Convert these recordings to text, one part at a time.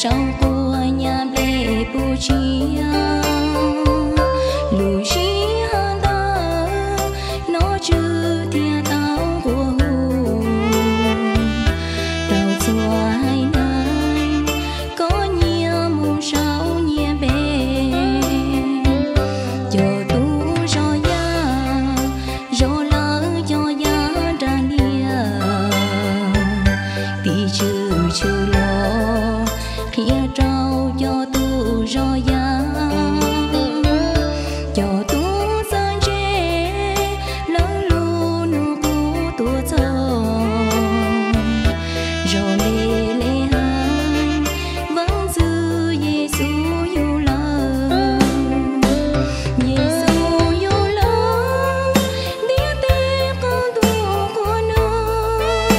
Saum quas nyab nplej puv tsiab, lub sij hawm ntawd hnov tswv thiaj tau nqua hu rau txhua haiv neeg, koj nyias mus saum nyias npe. Cov tub zov yaj, zov lawv cov yaj nrag liaj, tiv tswv tshwm los qhia rau cov tub zov yaj. Cov tub txawj ntse, lawv lub nus qub tuaj txog zos Npelehees, Vaajtswv Yexus yug lawm. Yexus yug lawm, ntiaj teb qaug ntuj quas nug,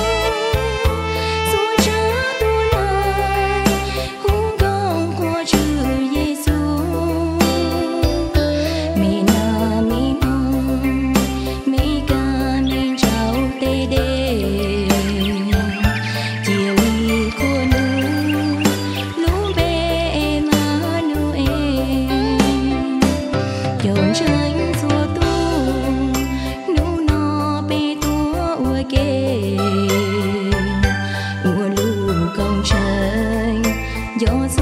txhua tsav tus neeg hu nkauj quas Tswv Yexus. Me nab me noog, me kab me ntsaum tej dej, cia li qhuas nug lub npe Emanues, cov ntseeg txhua tus. Hnub no peb tuaj ua ke, ua lub koom tshee, nco